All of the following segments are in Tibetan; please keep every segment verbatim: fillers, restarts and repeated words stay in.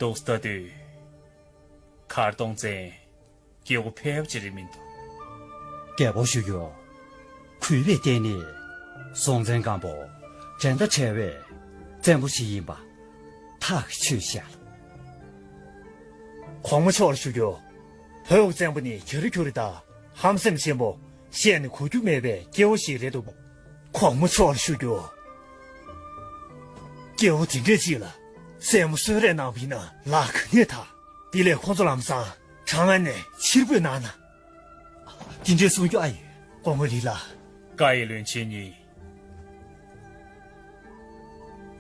འདུག་ལྟ་དུས། མཁར་རྡོ་བཙན་སྐྱེ་བོ་ཕལ་པ་ཅིག་རེད་མི་འདུག་རྒྱལ་པོ་ཞུ་རྒྱུ། གུས་པས་བསྟེན་ནས། སྲོང་བཙན་སྒམ་པོ་འགྲན་ཟླ་བྲལ་བའི་བཙན་པོ་ཞིག་ཡིན་པ་ཐག་ཆོད་བཞག་ལ། གོང་མ་མཆོག་ལ་ཞུ་རྒྱུ། བོད་ཀྱི་བཙན་པོ་ནི་གྱ་རི་གྱུར་རེ་དང་ཧམ་སེམས་ཆེན་པོ། བཤད་ནས་གོ་རྒྱུ་མེད་པའི་སྐྱེ་བོ་ཞིག་རེད་འདུག་གོང་མ་མཆོག་ལ་ཞུ་རྒྱུ། སྐྱེ་བོ་དེ་འདྲས་ཅིག་ལ་སྲས་མོ་གསོལ་རས་གནང་བ་ཡིན་ན་ལག་ག་ནས་ཐར། དེ་ལས་ཁོང་ཚོ་ལམ་སང་གྲང་ངར་ནས་ཕྱིར་འབུད་གནང་ན། དེ་འདྲའི་གསུང་རྒྱུ་ཨ་ཡོད། སྐུ་ངོ་ལི་ལགས། བཀའ་ཡི་བློན་ཆེན་ཉིད།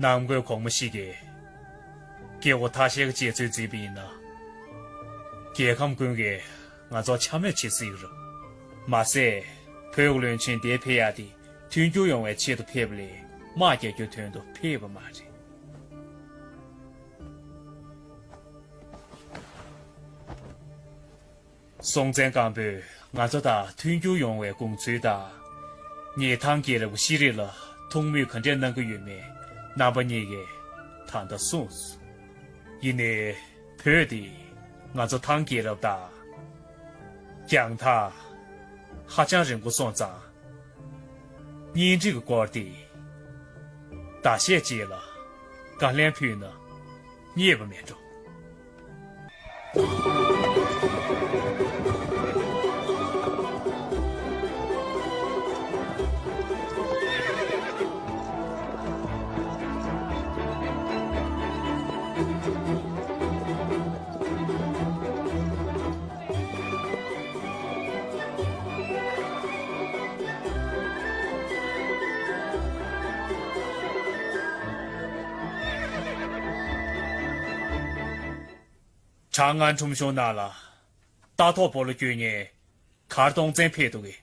གནམ་བསྐོས་གོང་མ་ཞིག་གིས་སྐྱེ་བོ་ཐ་ཤལ་གྱི་བྱེད་ཚུལ་འཛིན་པ་ཡིན་ན། རྒྱལ་ཁམས་ཀུན་གྱིས་ང་ཚོར་འཕྱ་སྨོད་བྱེད་སྲིད་རུང་། མ་ཟད། བོད་ཀྱི་བློན་ཆེན་འདིར་ཕེབས་ཡག་དེ་མཐུན་འགྱུར་ཡོང་བའི་ཆེད་དུ་ཕེབས་པ་ལས་དམག་རྒྱག་རྒྱུའི་དོན་དུ་ཕེབས་པ་མ་རེད། སྲོང་བཙན་སྒམ་པོས་ང་ཚོ་དང་མཐུན་འགྱུར་ཡོང་བའི་དགོངས་ཚུལ་དང་། ངེད་ཐང་རྒྱལ་རབས་ཀྱི་ཤེས་རིག་ལ་ཐུགས་མོས་ག་འདྲས་གནང་གི་ཡོད་མེད་རྣམ་པ་གཉིས་ཀས་ད་ལྟ་གསུངས་སོང་། ཡིན་ནའི་བོད་འདི་ང་ཚོ་ཐང་རྒྱལ་རབས་དང་། རྒྱང་ཐག་ཧ་ཅང་རིང་པོ་སོང་ཙང་། གཉེན་སྒྲིག་གི་སྐོར་དེ་ཟླ་ཤས་རྗེས་ལ་བཀའ་ལན་ཕུལ་ན་རྙེད་པ་མེད་འགྲོ། གྲང་ངར་ཁྲོམ་གཞུང་ནང་ལ་རྟ་ཐོག་སྤོ་ལོ་སྐྱོད་མཁན་མཁར་རྡོ་བཙན་ཕེབས་འདུག་གས།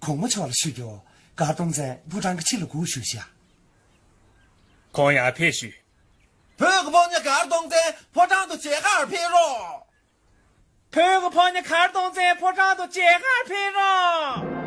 གོང་མ་མཆོག་ལ་ཞུ་རྒྱུ། མཁར་རྡོ་བཙན་ཕོ་བྲང་གི་ཕྱི་ལ་སྒུག་བཞུགས་ཤག་ཁོང་ཡར་ཕེབས་ཤོག་བོད་ཀྱི་ཕོ་ཉ་མཁར་རྡོ་བཙན་ཕོ་བྲང་དུ་མཇལ་ཁར་ཕེབས་རོགས། བོད་ཀྱི་ཕོ་ཉ་མཁར་རྡོ་བཙན་ཕོ་བྲང་དུ་མཇལ་ཁར་ཕེབས་རོགས།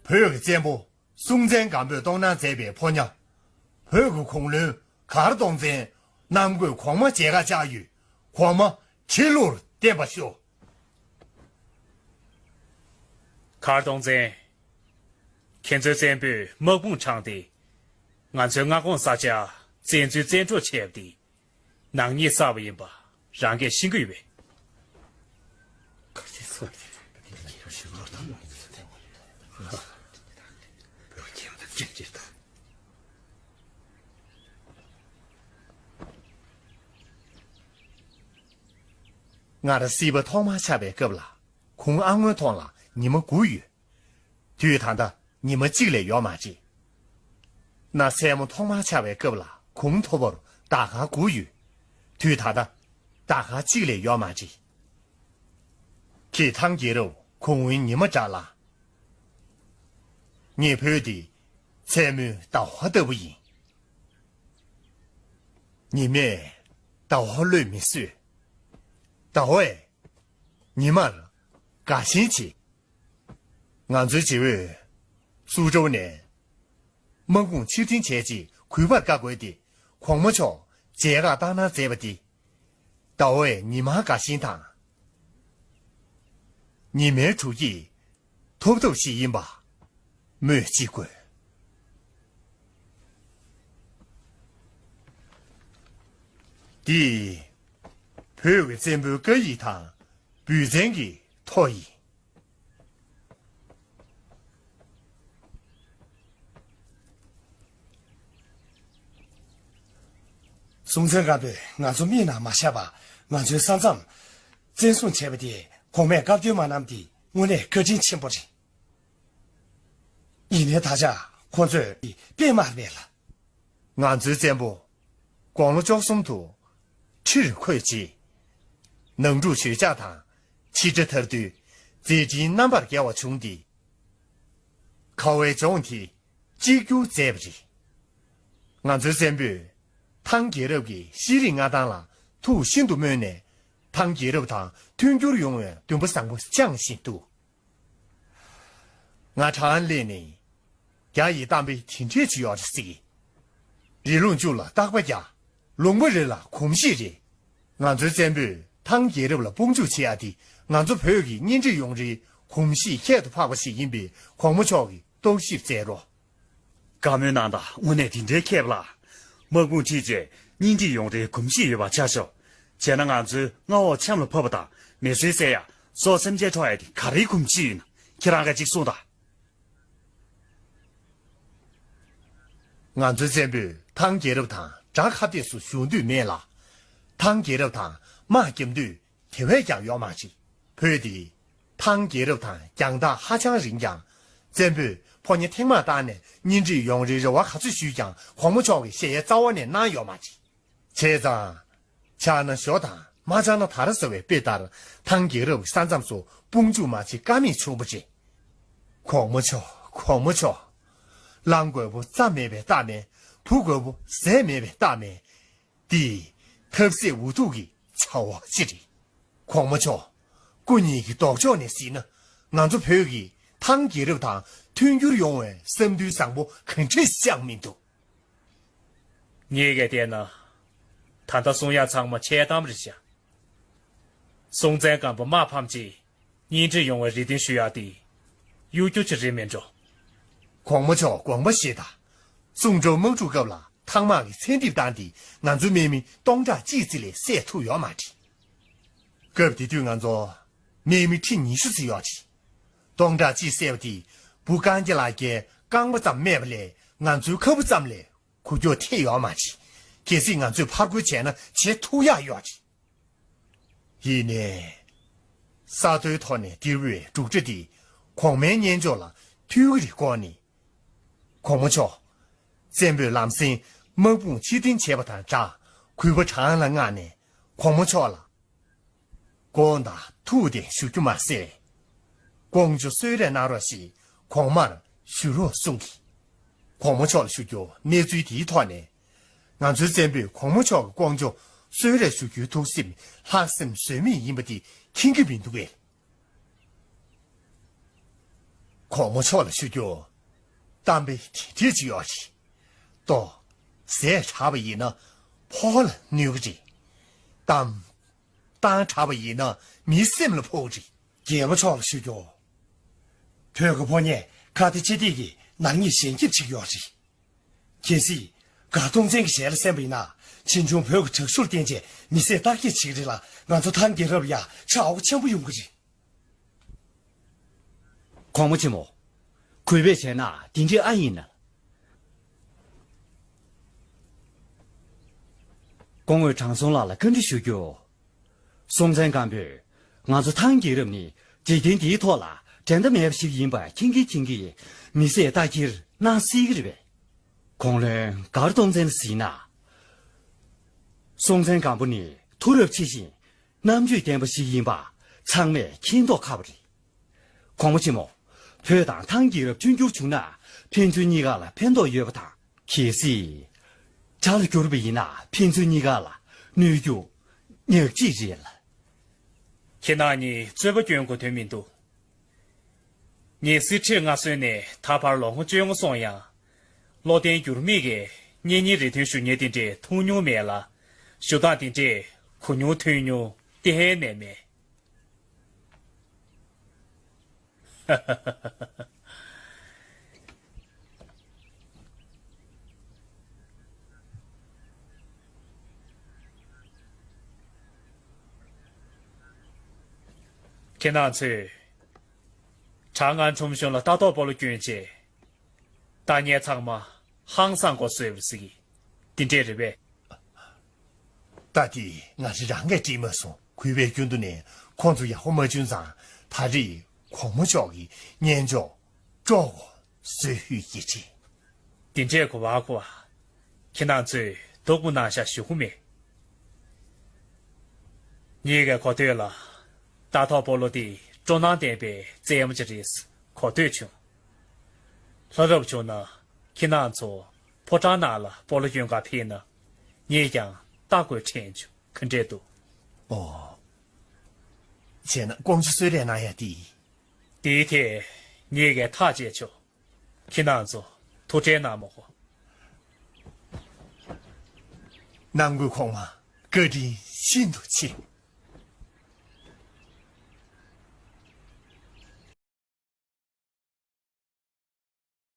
བོད་ཀྱི་བཙན་པོ་སྲོང་བཙན་སྒམ་པོས་གཏོང་གནང་མཛད་པའི་ཕོ་ཉ། བོད་ཀྱི་གུང་བློན་མཁར་རྡོ་བཙན་གནམ་བསྐོས་གོང་མ་མཇལ་ཁ་བཅར་ཡུལ་གོང་མ་ཁྲི་ལོར་བརྟན་པར་ཤོག་མཁར་རྡོ་བཙན། ཁྱེད་ཚོའི་བཙན་པོས་དམག་དཔུང་དྲངས་ཏེ། ང་ཚོའི་མངའ་ཁོངས་ས་ཆ་བཙན་འཛུལ་བཙན་འཕྲོག་བྱས་པ་དེ། ནག་ཉེས་བསགས་པ་ཡིན་པ་རང་གིས་ཤེས་ཀྱི་ཡོད་པས། ང་རང་སྲིད་པ་ཐོག་མར་ཆགས་པའི་སྐབས་ལ་གུང་ཨ་སྔོན་ཐོག་ལ་ཉི་མ་དགུ་ཡོད། དུས་ད་ལྟ་ཉི་མ་གཅིག་ལས་ཡོད་མ་རེད། ན་སྲས་མོ་ཐོག་མར་ཆགས་པའི་སྐབས་ལ་གུང་མཐོ་པོར་ཟླ་སྐར་དགུ་ཡོད། དུས་ད་ལྟ་ཟླ་སྐར་གཅིག་ལས་ཡོད་མ་རེད། ཁྱེད་ཐང་རྒྱལ་རབས་གུང་འོན་ཉི་མ་འདྲ་ལ། ངེད་བོད་འདི་མཚན་མོའི་ཟླ་བ་ལྟ་བུ་ཡིན། ཉི་མས་ཟླ་བ་བློས་མི་བཟོད། ཟླ་བས་ཉི་མར་དགའ་ཞེན་བྱེད། ང་ཚོའི་རྗེ་བོས་སུ་ཇོ་ནས་དམག་དཔུང་ཕྱིར་འཐེན་བྱས་རྗེས་གུས་པར་བཀའ་བསྒོས་ཏེ་གོང་མ་མཆོག་མཇལ་ཁར་བཏང་གནང་མཛད་པ་འདི་ཟླ་བས་ཉི་མར་དགའ་ཞེན་དང་། ཉི་མའི་དྲོ་སྐྱིད་ཐོབ་ཐབས་ཤིག་ཡིན་པ་སྨོས་ཅི་དགོས། འདི་བོད་ཀྱི་བཙན་པོའི་བཀའ་ཡིག་དང་འབུལ་ཚན་གྱི་ཐོ་ཡིན། སྲོང་བཙན་སྒམ་པོས་ང་ཚོ་མིག་ནང་མ་ཤར་བར་ང་ཚོའི་ས་མཚམས་བཙན་བཟུང་བྱས་པ་དེ་གོང་མས་བཀའ་བཀྱོན་མ་གནང་དེ་དངོས་གནས་བཀའ་དྲིན་ཆེན་པོ་རེད། ཡིན་ནའི་ད་ཆ་ ཁོ་ཚོས་དཔེ་མར་མེད་ལ། ང་ཚོའི་བཙན་པོ་དགུང་ལོ་བཅུ་གསུམ་དུ་ཁྲིར་འཁོད་རྗེས། ནང་འཁྲུག་ཞི་འཇགས་དང་ཕྱི་དགྲ་ཐར་དུས་མཛད་འཕྲིན་རྣམ་པར་རྒྱལ་བ་བྱུང་སྟེ། ཁ་བའི་ལྗོངས་དེ་གཅིག་གྱུར་མཛད་པ་རེད། ང་ཚོའི་བཙན་པོས་ཐང་རྒྱལ་རབས་ཀྱི་ཤེས་རིག་མངའ་ཐང་ལ་ཐུགས་ཤིན་ཏུ་སྨོན་ནས། ཐང་རྒྱལ་རབས་དང་མཐུན་འགྱུར་ཡོང་བའི་འདུན་པ་བཟང་པོ་བཅངས་བཞིན་འདུག་ང་ཁྲང་ཨན་སླེབས་ནས། རྒྱ་ཡི་གཏམ་དཔེ་དེ་འདྲས་ཅིག་ཡོད་རེད་ཟེར་གི། རི་ལུང་བཅུ་ལ་རྟག་པ་རྒྱག་ལུང་པ་རེ་ལ་གོམས་གཤིས་རེ། ང་ཚོའི་བཙན་པོས་ཐང་རྒྱལ་རབས་ལ་དཔུང་འཇུག་བྱེད་ཡ་དེ། ང་ཚོ་བོད་ཀྱི་གཉེན་སྒྲིག་ཡོང་རེའི་གོམས་གཤིས་ཁྱད་དུ་འཕགས་པ་ཞིག་ཡིན་པས། གོང་མ་མཆོག་གིས་རྟོག་ཞིབ་མཛད་རོགས། བཀའ་མོལ་གནང་དང་། དངོས་གནས་དེ་འདྲའི་མཁས་པ་ལ། དམག་དཔུང་ཁྲིད་བྱས་གཉེན་སྒྲིག་ཡོང་རེའི་གོམས་གཤིས་ཡོད་པ་ཆ་བཞག་བྱས་ན། ང་ཚོའི་མངའ་འོག་ཆམ་ལ་ཕབ་པ་དང་མི་སེར་བསད་ཡ། སྲོག་སེམས་ཅན་འཕྲོག་ཡ་དེ་ག་རེའི་གོམས་གཤིས་ཡིན་ན། ཁྱེད་རང་གིས་གཅིག་གསུངས་དང་། ང་ཚོའི་བཙན་པོས་ཐང་རྒྱལ་རབས་དང་དགྲ་ཁ་གཏད་སུ་ཞུགས་འདོད་མེད་ལ། ཐང་རྒྱལ་རབས་དང་དམག་རྒྱབ་འདོད་དེ་བས་ཀྱང་ཡོད་མ་རེད། བོད་འདི་ཐང་རྒྱལ་རབས་དང་རྒྱང་ཐག་ཧ་ཅང་རིང་ཀྱང་། བཙན་པོས་ཕོ་ཉ་ཐེངས་མང་བཏང་ནས་གཉེན་སྒྲིག་ཡོང་རེའི་རེ་བ་ག་ཚོད་ཞུས་ཀྱང་། གོང་མ་མཆོག་གིས་ཞལ་ཡ་རྩ་བ་ནས་གནང་ཡོད་མ་རེད། བྱས་ཙང་། ཆགས་ན་ཞོ་དང་མ་ཆགས་ན་དར་ཟེར་བའི་དཔེ་ལྟར། ཐང་རྒྱལ་རབས་ས་མཚམས་སུ་དཔུང་འཇུག་མ་བྱེད་ཀ་མེད་བྱུང་བ་རེད། གོང་མ་མཆོག་གོང་མ་མཆོག་གླང་རྒོད་པོ་རྩྭ་མེད་པའི་རྟགས་མེད། བུ་རྒོད་པོ་ཟས་མེད་པའི་རྟགས་མེད། འདི་ཐབས་ཟད་འུ་ཐུག་གི་བྱ་བ་ཅིག་རེད། གོང་མ་མཆོག་སྐུ་ཉིད་ཀྱི་ལྡོག་ཕྱོགས་ནས་གཟིགས་ན། ང་ཚོ་བོད་ཀྱིས་ཐང་རྒྱལ་རབས་དང་མཐུན་འགྱུར་ཡོང་བའི་བསམ་འདུན་བཟང་པོ་གང་འདྲས་བཅངས་མི་འདུག་ངས་ག་བལྟས་ན། ད་ལྟ་གསུང་ཡག་ཚང་མ་འཆལ་གཏམ་རེད་ཤག་སྲོང་བཙན་སྒམ་པོ་དམག་ཕམ་རྗེས་གཉེན་སྒྲིག་ཡོང་བའི་རེ་འདུན་ཞུ་ཡག་དེ་གཡོ་སྒྱུ་ཅིག་རེད་མིན་འགྲོ། གོང་མ་མཆོག་དགོངས་པ་བཞེས་དང་། གསུང་སྒྲོག་དམག་འཁྲུག་སྐབས་ལ་ཐང་དམག་གིས་ཚེ་འདེབས་བཏང་སྟེ། ང་ཚོའི་དམག་མི་སྟོང་ཕྲག་གཅིག་ཙམ་ལས་བསད་ཐུབ་ཡོད་མ་རེད། སྐབས་དེ་དུས་ང་ཚོ་དམག་མི་ཁྲི་ཉི་ཤུ་ཙམ་ཡོད་རེད། སྟོང་ཕྲག་གཅིག་བསད་པ་དེས་བུ་རྐང་རྒྱ་ལག་རྒྱའི་རྐང་པ་ཙམ་རྨས་པ་ལས། ང་ཚོའི་ཁ་སྤུ་ཙམ་ལས་འགུལ་སྐྱོད་ཐེབས་ཡོད་མ་རེད། གལ་སྲིད་ང་ཚོས་ཕར་རྒོལ་བྱས་ན་བྱེད་ཐུབ་ཡག་ཡོད་རེད། ཡིན་ནའི། ས་མཐོའི་ཐོག་ནས་ལྡིར་བའི་འབྲུག་སྒྲ་དེས་གོང་མའི་སྙན་ཕྱོགས་ལ་ཐུགས་ཁུར་བསྐོར་ནས། གོང་མ་མཆོག་བཙན་པོས་ལམ་སེང་དམག་དཔུང་ཕྱིར་འཐེན་བྱས་པ་དང་སྦྲགས། གུས་པ་གྲངས་ལ་མངགས་ནས་གོང་མ་མཆོག་ལ་དགོངས་དང་ཐུགས་བདེ་ཞུ་རྒྱུ་མ་ཟད། ཀོང་ཇོ་གསོལ་རས་གནང་རོགས་ཞེས་གོང་མར་ཞུ་རོགས་གསུང་གི། གོང་མ་མཆོག་ལ་ཞུ་རྒྱུ། གནས་ཚུལ་དེའི་ཐོག་ནས། ང་ཚོའི་བཙན་པོས་གོང་མ་མཆོག་གི་ཀོང་ཇོ་གསོལ་རས་ཞུ་རྒྱུའི་ཐུགས་སེམས་ལྷག་བསམ་ཟོལ་མེད་ཡིན་པ་དེ་མཁྱེན་གྱི་མི་འདུག་གས། གོང་མ་མཆོག་ལ་ཞུ་རྒྱུ། གཏམ་དཔེ་དེ་འདྲས་ཅིག་ཡོད་རེད། ལྟོ། ཟས་དྲག་པ་ཡིན་ན་ཕོ་བ་ལ་གནོད་ཀྱི་རེད། གཏམ། གཏམ་དྲག་པ་ཡིན་ན་མིའི་སེམས་ལ་ཕོག་གི་རེད། རྒྱལ་པོ་མཆོག་ལ་ཞུ་རྒྱུ། བོད་ཀྱི་ཕོ་ཉས་ཁ་གཏད་ཕྱི་གཏད་ཀྱི་ནག་ཉེས་ཞེན་སྐྱེས་བྱེད་ཀྱི་ཡོད་རེད། གལ་སྲིད་མགར་སྟོང་བཙན་གྱི་ཞལ་ལ་གསན་པ་ཡིན་ན། ཕྱིས་འབྱུང་བོད་ཀྱི་དྲག་ཤུལ་བསྟེན་བྱས་མི་བསད་རྟ་འཁྱེར་བྱེད་ཀྱི་རེད་ལ། ང་ཚོ་ཐང་རྒྱལ་རབས་ལ་ཡ་ཆག་འོ་ཆེན་པོ་ཡོང་གི་རེད། གོང་མ་ཆེན་མོ། གུས་པས་བྱས་ན་དེ་འདྲའི་ཨ་ཡིན་ན། སྐུ་ངོ་དྲང་སྲོང་ལགས་ལ་བཀའ་འདྲི་ཞུ་རྒྱུ། སྲོང་བཙན་སྒམ་པོས་ང་ཚོ་ཐང་རྒྱལ་རབས་ནི་འཇིག་རྟེན་འདིའི་ཐོག་ལ་འགྲན་ཟླ་མེད་པ་ཞིག་ཡིན་པ་མཁྱེན་གྱིན་མཁྱེན་གྱིན་མི་བསད་རྟ་འཁྱེར་གནང་སྲིད་ཀྱི་རེད་པས། ཁོང་ལོས་མགར་སྟོང་བཙན་ལ་གཟིགས་ན། སྲོང་བཙན་སྒམ་པོ་ནི་མཐུ་རབ་ཆེ་ཞིང་རྣམ་དཔྱོད་ལྡན་པ་ཞིག་ཡིན་པ་ཚང་མས་མཁྱེན་མདོག་ཁ་པོ་རེད། གོང་མ་ཆེན་མོ། བོད་དང་ཐང་རྒྱལ་རབས་མཐུན་འགྱུར་བྱུང་ན་ཕན་ཚུན་གཉིས་ཀ་ལ་ཕན་ཐོགས་ཡོད་པ་དང་། གལ་སྲིད་བྱ་ལ་བསྒྱུར་བ་ཡིན་ན་ཕན་ཚུན་གཉིས་ཀ་ལ་གནོད་རྒྱུ་ཉག་གཅིག་རེད་ལ། ཁྱེད་རྣམ་གཉིས་རྩོད་པ་སྐྱོན་དགོས་དོན་མི་འདུག་ངས་གསེར་ཁྲིར་མངའ་གསོལ་ནས་ད་བར་ལོ་ངོ་བཅོ་ལྔ་སོང་ཡང་། བློ་བརྟན་འགྱུར་མེད་ཀྱིས་གཉེན་ཉེའི་རེ་འདུན་ཞུ་མཁན་དེ་འདྲས་མཐོང་མྱོང་མེད་ལ། ཞུ་སྟངས་དེ་འདྲས་གོ་མྱོང་ཐོས་མྱོང་གཏན་ནས་མེད། ཁྱེད་རྣམ་ཚོས་གྲྭ་ང་ཁྲོམ་གཞུང་ལ་ལྟ་རྟོག་སྤོ་ལོ་བསྐྱོན་རྗེས། ལྟ་ཉན་ཚང་མ་ཧང་སང་དགོས་བཟོས་པ་ཟིག་འདི་འདྲས་རེད་པས། ད་དེ་ང་རང་རང་གིས་དྲིས་མ་སོང་། གུས་པས་རྒྱུན་དུ་ནས་ཁོང་ཚོ་ཡག་པོ་མ་བྱུང་ཙང་། ད་རེས་གོང་མ་མཆོག་གི་སྙན་ཅོག་སྤྲོ་བོ་བཟོས་ཕུལ་གྱི་རེད། དེ་འདྲས་གོ་བ་གོ་བ། ཁྱེད་རང་ཚོས་སྡུག་པོ་གནང་ཤག་ཞུ་གི་མེད། ངེད་ཀྱི་གོ་ཐོས་ལ། རྟ་ཐོག་སྤོ་ལོ་དེ་སྤྲོ་སྣང་ལྡན་པའི་རྩེད་མོ་ཅིག་རེད་གོ་ཐོས་བྱུང་། ལྷ་རབ་བྱུང་ན། ཁྱེད་རང་ཚོ་ཕོ་བྲང་ནང་ལ་སྤོ་ལོ་གྱོན་ག་ཕེབས་ན། ངས་ཀྱང་རྟ་དགོས་དྲན་བྱུང་ག་འདྲས་འདུག་ཨོ། བྱས་ན་ཀོང་ཇོ་གསོལ་རས་གནང་ཡ་དེ། དེའི་ཐད་ངེད་ཀྱིས་ཐག་བཅད་ཆོག་ཁྱེད་རང་ཚོ་ཐུགས་ཁྲལ་གནང་མ་དགོས། ནང་ཁུལ་གོང་མ། བཀའ་དྲིན་ཤིན་ཏུ་ཆེ།